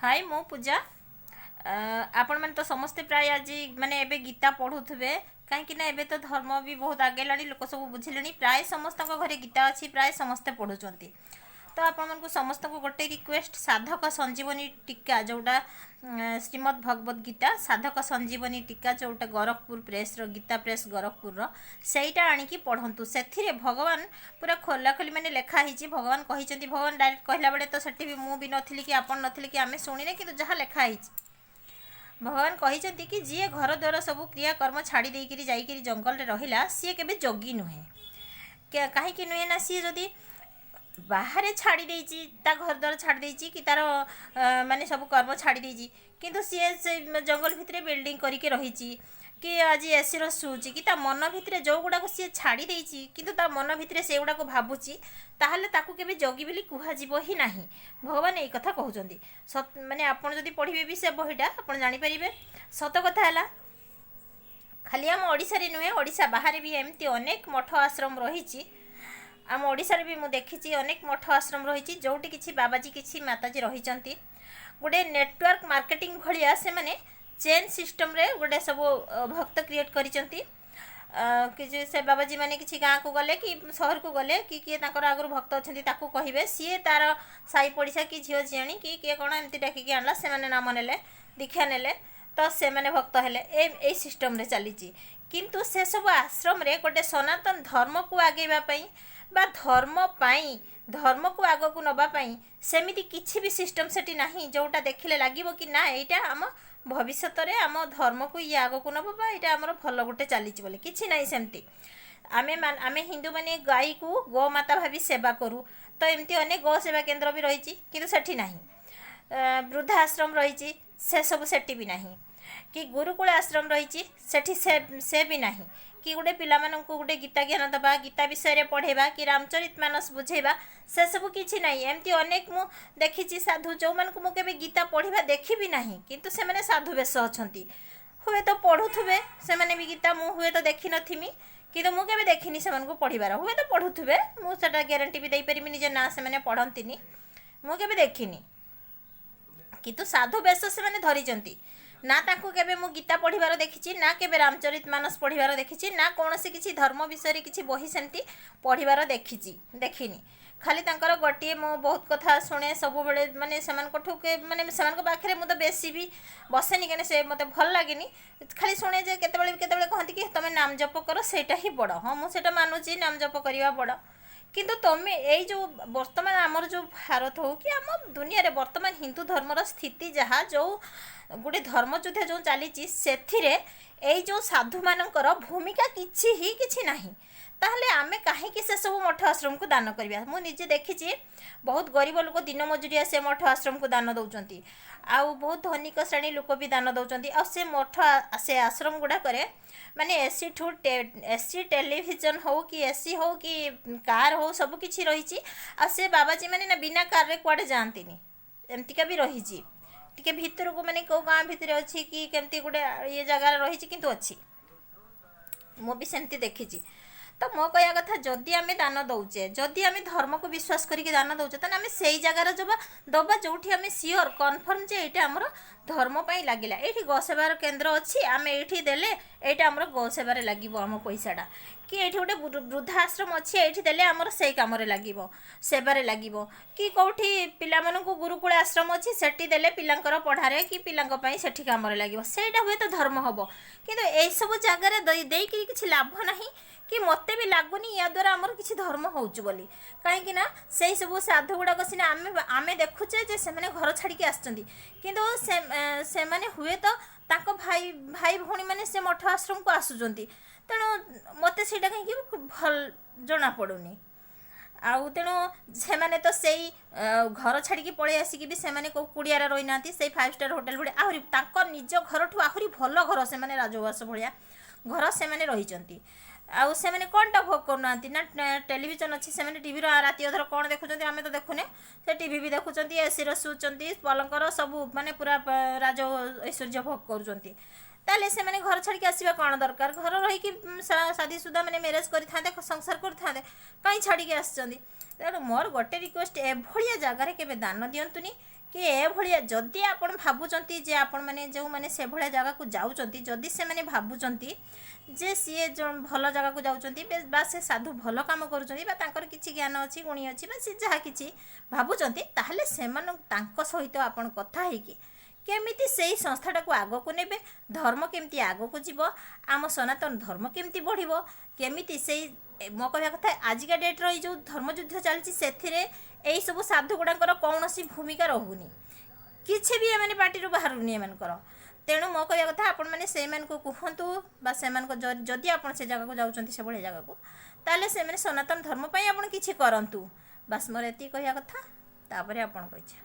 High, ମୁଁ ପୂଜା। ଆପଣମାନେ ତ ସମସ୍ତେ ପ୍ରାୟ ଆଜି ମାନେ ଏବେ ଗୀତା ପଢ଼ୁଥିବେ, କାହିଁକି ନା ଏବେ ତ ଧର୍ମ ବି ବହୁତ ଆଗେଇଲାଣି, ଲୋକ ସବୁ ବୁଝିଲେଣି। ପ୍ରାୟ ସମସ୍ତଙ୍କ ଘରେ ଗୀତା ଅଛି, ପ୍ରାୟ ସମସ୍ତେ ପଢ଼ୁଛନ୍ତି। ତ ଆପଣମାନଙ୍କୁ ସମସ୍ତଙ୍କୁ ଗୋଟେ ରିକ୍ୱେଷ୍ଟ, ସାଧକ ସଞ୍ଜୀବନୀ ଟୀକା ଯେଉଁଟା ଶ୍ରୀମଦ୍ ଭଗବତ ଗୀତା ସାଧକ ସଞ୍ଜୀବନୀ ଟୀକା, ଯେଉଁଟା ଗୋରଖପୁର ପ୍ରେସ୍ର, ଗୀତା ପ୍ରେସ୍ ଗୋରଖପୁରର, ସେଇଟା ଆଣିକି ପଢ଼ନ୍ତୁ। ସେଥିରେ ଭଗବାନ ପୁରା ଖୋଲାଖୋଲି ମାନେ ଲେଖା ହେଇଛି, ଭଗବାନ କହିଛନ୍ତି। ଭଗବାନ ଡାଇରେକ୍ଟ କହିଲା ବେଳେ ତ ସେଠି ବି ମୁଁ ବି ନଥିଲି କି ଆପଣ ନଥିଲେ କି ଆମେ ଶୁଣିନେ, କିନ୍ତୁ ଯାହା ଲେଖା ହେଇଛି, ଭଗବାନ କହିଛନ୍ତି କି ଯିଏ ଘର ଦ୍ୱାର ସବୁ କ୍ରିୟାକର୍ମ ଛାଡ଼ି ଦେଇକିରି ଯାଇକିରି ଜଙ୍ଗଲରେ ରହିଲା, ସିଏ କେବେ ଯୋଗୀ ନୁହେଁ। କାହିଁକି ନୁହେଁ ନା, ସିଏ ଯଦି ବାହାରେ ଛାଡ଼ି ଦେଇଛି, ତା ଘର ଦ୍ୱାର ଛାଡ଼ି ଦେଇଛି କି ତାର ମାନେ ସବୁ କର୍ମ ଛାଡ଼ି ଦେଇଛି, କିନ୍ତୁ ସିଏ ସେ ଜଙ୍ଗଲ ଭିତରେ ବିଲ୍ଡିଂ କରିକି ରହିଛି କି ଆଜି ଏସିର ଶୋଉଛି କି ତା ମନ ଭିତରେ ଯେଉଁଗୁଡ଼ାକୁ ସିଏ ଛାଡ଼ି ଦେଇଛି, କିନ୍ତୁ ତା ମନ ଭିତରେ ସେଗୁଡ଼ାକୁ ଭାବୁଛି, ତାହେଲେ ତାକୁ କେବେ ଯୋଗୀ ବୋଲି କୁହାଯିବ ହିଁ ନାହିଁ। ଭଗବାନ ଏଇ କଥା କହୁଛନ୍ତି। ମାନେ ଆପଣ ଯଦି ପଢ଼ିବେ ବି ସେ ବହିଟା, ଆପଣ ଜାଣିପାରିବେ। ସତ କଥା ହେଲା, ଖାଲି ଆମ ଓଡ଼ିଶାରେ ନୁହେଁ, ଓଡ଼ିଶା ବାହାରେ ବି ଏମିତି ଅନେକ ମଠ ଆଶ୍ରମ ରହିଛି। ଆମ ଓଡ଼ିଶାରେ ବି ମୁଁ ଦେଖିଛି ଅନେକ ମଠ ଆଶ୍ରମ ରହିଛି, ଯେଉଁଠି କିଛି ବାବାଜୀ, କିଛି ମାତାଜୀ ରହିଛନ୍ତି। ଗୋଟେ ନେଟୱାର୍କ ମାର୍କେଟିଂ ଭଳିଆ ସେମାନେ ଚେନ୍ ସିଷ୍ଟମ୍ରେ ଗୋଟେ ସବୁ ଭକ୍ତ କ୍ରିଏଟ୍ କରିଛନ୍ତି। କିଛି ସେ ବାବାଜୀ ମାନେ କିଛି ଗାଁକୁ ଗଲେ କି ସହରକୁ ଗଲେ କି କିଏ ତାଙ୍କର ଆଗରୁ ଭକ୍ତ ଅଛନ୍ତି ତାକୁ କହିବେ, ସିଏ ତାର ସାହି ପଡ଼ିଶା କି ଝିଅ ଝିଆଣି କି କିଏ କ'ଣ ଏମିତି ଡାକିକି ଆଣିଲା, ସେମାନେ ନାମ ନେଲେ, ଦୀକ୍ଷା ନେଲେ, ତ ସେମାନେ ଭକ୍ତ ହେଲେ। ଏଇ ସିଷ୍ଟମ୍ରେ ଚାଲିଛି। କିନ୍ତୁ ସେସବୁ ଆଶ୍ରମରେ ଗୋଟେ ସନାତନ ଧର୍ମକୁ ଆଗେଇବା ପାଇଁ ବା ଧର୍ମ ପାଇଁ, ଧର୍ମକୁ ଆଗକୁ ନେବା ପାଇଁ ସେମିତି କିଛି ବି ସିଷ୍ଟମ୍ ସେଠି ନାହିଁ, ଯେଉଁଟା ଦେଖିଲେ ଲାଗିବ କି ନା ଏଇଟା ଆମ ଭବିଷ୍ୟତରେ ଆମ ଧର୍ମକୁ ଇଏ ଆଗକୁ ନେବ ବା ଏଇଟା ଆମର ଭଲ ଗୋଟେ ଚାଲିଛି ବୋଲି। କିଛି ନାହିଁ ସେମିତି। ଆମେ ହିନ୍ଦୁମାନେ ଗାଈକୁ ଗୋମାତା ଭାବି ସେବା କରୁ, ତ ଏମିତି ଅନେକ ଗୋ ସେବା କେନ୍ଦ୍ର ବି ରହିଛି, କିନ୍ତୁ ସେଠି ନାହିଁ। ବୃଦ୍ଧା ଆଶ୍ରମ ରହିଛି, ସେସବୁ ସେଠି ବି ନାହିଁ। କି ଗୁରୁକୁଳ ଆଶ୍ରମ ରହିଛି, ସେଠି ସେ ବି ନାହିଁ। କି ଗୋଟେ ପିଲାମାନଙ୍କୁ ଗୋଟେ ଗୀତା ଜ୍ଞାନ ଦେବା, ଗୀତା ବିଷୟରେ ପଢ଼େଇବା କି ରାମଚରିତ ମାନସ ବୁଝେଇବା, ସେସବୁ କିଛି ନାହିଁ। ଏମିତି ଅନେକ ମୁଁ ଦେଖିଛି ସାଧୁ, ଯେଉଁମାନଙ୍କୁ ମୁଁ କେବେ ଗୀତା ପଢ଼ିବା ଦେଖିବି ନାହିଁ, କିନ୍ତୁ ସେମାନେ ସାଧୁ ବେଶ ଅଛନ୍ତି। ହୁଏତ ପଢ଼ୁଥିବେ ସେମାନେ ବି ଗୀତା, ମୁଁ ହୁଏତ ଦେଖିନଥିମି, କିନ୍ତୁ ମୁଁ କେବେ ଦେଖିନି ସେମାନଙ୍କୁ ପଢ଼ିବାର। ହୁଏତ ପଢ଼ୁଥିବେ, ମୁଁ ସେଟା ଗ୍ୟାରେଣ୍ଟି ବି ଦେଇପାରିବିନି ଯେ ନା ସେମାନେ ପଢ଼ନ୍ତିନି, ମୁଁ କେବେ ଦେଖିନି। କିନ୍ତୁ ସାଧୁ ବେଶ ସେମାନେ ଧରିଛନ୍ତି। ନା ତାଙ୍କୁ କେବେ ମୁଁ ଗୀତା ପଢ଼ିବାର ଦେଖିଛି, ନା କେବେ ରାମଚରିତ ମାନସ ପଢ଼ିବାର ଦେଖିଛି, ନା କୌଣସି କିଛି ଧର୍ମ ବିଷୟରେ କିଛି ବହି ସେମିତି ପଢ଼ିବାର ଦେଖିଛି, ଦେଖିନି। ଖାଲି ତାଙ୍କର ଗୋଟିଏ, ମୁଁ ବହୁତ କଥା ଶୁଣେ ସବୁବେଳେ, ମାନେ ସେମାନଙ୍କଠୁ, ମାନେ ସେମାନଙ୍କ ପାଖରେ ମୁଁ ତ ବେଶୀ ବି ବସେନି, କାହିଁକି ସେ ମୋତେ ଭଲ ଲାଗେନି। ଖାଲି ଶୁଣେ ଯେ କେତେବେଳେ କେତେବେଳେ କହନ୍ତି କି ତୁମେ ନାମ ଜପ କର, ସେଇଟା ହିଁ ବଡ଼। ହଁ, ମୁଁ ସେଇଟା ମାନୁଛି, ନାମ ଜପ କରିବା ବଡ଼। କିନ୍ତୁ ତମେ ଏଇ ଯେଉଁ ବର୍ତ୍ତମାନ ଆମର ଯେଉଁ ଭାରତ ହଉ କି ଆମ ଦୁନିଆରେ ବର୍ତ୍ତମାନ ହିନ୍ଦୁ ଧର୍ମର ସ୍ଥିତି ଯାହା, ଯେଉଁ ଗୋଟେ ଧର୍ମଯୁଦ୍ଧ ଯେଉଁ ଚାଲିଛି, ସେଥିରେ ଏଇ ଯେଉଁ ସାଧୁମାନଙ୍କର ଭୂମିକା କିଛି ହିଁ କିଛି ନାହିଁ। ତାହେଲେ ଆମେ କାହିଁକି ସେସବୁ ମଠ ଆଶ୍ରମକୁ ଦାନ କରିବା? ମୁଁ ନିଜେ ଦେଖିଛି, ବହୁତ ଗରିବ ଲୋକ, ଦିନ ମଜୁରିଆ ସେ ମଠ ଆଶ୍ରମକୁ ଦାନ ଦେଉଛନ୍ତି, ଆଉ ବହୁତ ଧନିକ ଶ୍ରେଣୀ ଲୋକ ବି ଦାନ ଦେଉଛନ୍ତି। ଆଉ ସେ ମଠ, ସେ ଆଶ୍ରମ ଗୁଡ଼ାକରେ ମାନେ ଏସିଠୁ ଏସି, ଟେଲିଭିଜନ ହଉ କି ଏସି ହଉ କି କାର୍ ହଉ, ସବୁ କିଛି ରହିଛି। ଆଉ ସେ ବାବାଜୀ ମାନେ ନା ବିନା କାର୍ରେ କୁଆଡ଼େ ଯାଆନ୍ତିନି, ଏମିତିକା ବି ରହିଛି। ଟିକେ ଭିତରକୁ, ମାନେ କେଉଁ ଗାଁ ଭିତରେ ଅଛି କି କେମିତି ଗୋଟେ ଇଏ ଜାଗାରେ ରହିଛି, କିନ୍ତୁ ଅଛି, ମୁଁ ବି ସେମିତି ଦେଖିଛି। ତ ମୋ କହିବା କଥା, ଯଦି ଆମେ ଦାନ ଦେଉଛେ, ଯଦି ଆମେ ଧର୍ମକୁ ବିଶ୍ୱାସ କରିକି ଦାନ ଦେଉଛେ, ତାହେଲେ ଆମେ ସେଇ ଜାଗାରେ ଦେବା ଯେଉଁଠି ଆମେ ସିଓର କନଫର୍ମ ଯେ ଏଇଟା ଆମର ଧର୍ମ ପାଇଁ ଲାଗିଲା। ଏଇଠି ଗୋ ସେବାର କେନ୍ଦ୍ର ଅଛି, ଆମେ ଏଇଠି ଦେଲେ ଏଇଟା ଆମର ଗୋ ସେବାରେ ଲାଗିବ ଆମ ପଇସାଟା। କି ଏଇଠି ଗୋଟେ ବୃଦ୍ଧା ଆଶ୍ରମ ଅଛି, ଏଇଠି ଦେଲେ ଆମର ସେଇ କାମରେ ଲାଗିବ, ସେବାରେ ଲାଗିବ। କି କେଉଁଠି ପିଲାମାନଙ୍କୁ ଗୁରୁକୁଳ ଆଶ୍ରମ ଅଛି, ସେଠି ଦେଲେ ପିଲାଙ୍କର ପଢ଼ାରେ କି ପିଲାଙ୍କ ପାଇଁ ସେଠି କାମରେ ଲାଗିବ, ସେଇଟା ହୁଏତ ଧର୍ମ ହେବ। କିନ୍ତୁ ଏଇସବୁ ଜାଗାରେ ଦେଇକିରି କିଛି ଲାଭ ନାହିଁ କି ମୋତେ ବି ଲାଗୁନି ୟା ଦ୍ୱାରା ଆମର କିଛି ଧର୍ମ ହେଉଛି ବୋଲି। କାହିଁକି ନା ସେଇ ସବୁ ସାଧୁ ଗୁଡ଼ାକ ସିନା ଆମେ ଦେଖୁଛେ ଯେ ସେମାନେ ଘର ଛାଡ଼ିକି ଆସିଛନ୍ତି, କିନ୍ତୁ ସେମାନେ ହୁଏତ ତାଙ୍କ ଭାଇ ଭାଇ ଭଉଣୀମାନେ ସେ ମଠ ଆଶ୍ରମକୁ ଆସୁଛନ୍ତି। ତେଣୁ ମୋତେ ସେଇଟା କାହିଁକି ଭଲ ଜଣାପଡ଼ୁନି। ଆଉ ତେଣୁ ସେମାନେ ତ ସେଇ ଘର ଛାଡ଼ିକି ପଳେଇ ଆସିକି ବି ସେମାନେ କେଉଁ କୁଡ଼ିଆରେ ରହିନାହାନ୍ତି, ସେଇ ଫାଇଭ୍ ଷ୍ଟାର୍ ହୋଟେଲ ଭଳିଆ, ଆହୁରି ତାଙ୍କ ନିଜ ଘରଠୁ ଆହୁରି ଭଲ ଘର ସେମାନେ, ରାଜଉଆସ ଭଳିଆ ଘର ସେମାନେ ରହିଛନ୍ତି। ଆଉ ସେମାନେ କ'ଣଟା ଭୋଗ କରୁନାହାନ୍ତି? ନା ଟେଲିଭିଜନ ଅଛି, ସେମାନେ ଟିଭିର ରାତି ଅଧର କ'ଣ ଦେଖୁଛନ୍ତି ଆମେ ତ ଦେଖୁନେ, ସେ ଟିଭି ବି ଦେଖୁଛନ୍ତି, ଏସିର ଶୋଉଛନ୍ତି, ପଲଙ୍କର ସବୁ ମାନେ ପୁରା ରାଜ ଐଶ୍ୱର୍ଯ୍ୟ ଭୋଗ କରୁଛନ୍ତି। ତାହେଲେ ସେମାନେ ଘର ଛାଡ଼ିକି ଆସିବା କ'ଣ ଦରକାର? ଘର ରହିକି ସାଦିସୁଦା ମାନେ ମ୍ୟାରେଜ୍ କରିଥାନ୍ତେ, ସଂସାର କରିଥାନ୍ତେ, କାହିଁ ଛାଡ଼ିକି ଆସିଛନ୍ତି? ତେଣୁ ମୋର ଗୋଟେ ରିକ୍ୱେଷ୍ଟ, ଏଭଳିଆ ଜାଗାରେ କେବେ ଦାନ ଦିଅନ୍ତୁନି। କି ଏଭଳିଆ ଯଦି ଆପଣ ଭାବୁଛନ୍ତି ଯେ ଆପଣମାନେ ଯେଉଁମାନେ ସେଭଳିଆ ଜାଗାକୁ ଯାଉଛନ୍ତି, ଯଦି ସେମାନେ ଭାବୁଛନ୍ତି ଯେ ସିଏ ଭଲ ଜାଗାକୁ ଯାଉଛନ୍ତି ବା ସେ ସାଧୁ ଭଲ କାମ କରୁଛନ୍ତି ବା ତାଙ୍କର କିଛି ଜ୍ଞାନ ଅଛି, ଗୁଣି ଅଛି ବା ସେ ଯାହା କିଛି ଭାବୁଛନ୍ତି, ତାହେଲେ ସେମାନଙ୍କୁ ତାଙ୍କ ସହିତ ଆପଣ କଥା ହେଇକି କେମିତି ସେଇ ସଂସ୍ଥାଟାକୁ ଆଗକୁ ନେବେ, ଧର୍ମ କେମିତି ଆଗକୁ ଯିବ, ଆମ ସନାତନ ଧର୍ମ କେମିତି ବଢ଼ିବ, କେମିତି ସେଇ ମୋ କହିବା କଥା ଆଜିକା ଡେଟ୍ର ଏଇ ଯେଉଁ ଧର୍ମଯୁଦ୍ଧ ଚାଲିଛି ସେଥିରେ ଏଇସବୁ ସାଧୁ ଗୁଡ଼ାଙ୍କର କୌଣସି ଭୂମିକା ରହୁନି, କିଛି ବି ଏମାନେ ପାଟିରୁ ବାହାରୁନି ଏମାନଙ୍କର। ତେଣୁ ମୋ କହିବା କଥା ଆପଣମାନେ ସେଇମାନଙ୍କୁ କୁହନ୍ତୁ ବା ସେମାନଙ୍କ ଯଦି ଆପଣ ସେ ଜାଗାକୁ ଯାଉଛନ୍ତି ସେଭଳିଆ ଜାଗାକୁ, ତାହେଲେ ସେମାନେ ସନାତନ ଧର୍ମ ପାଇଁ ଆପଣ କିଛି କରନ୍ତୁ। ବାସ୍ ମୋର ଏତିକି କହିବା କଥା, ତାପରେ ଆପଣଙ୍କ ଇଚ୍ଛା।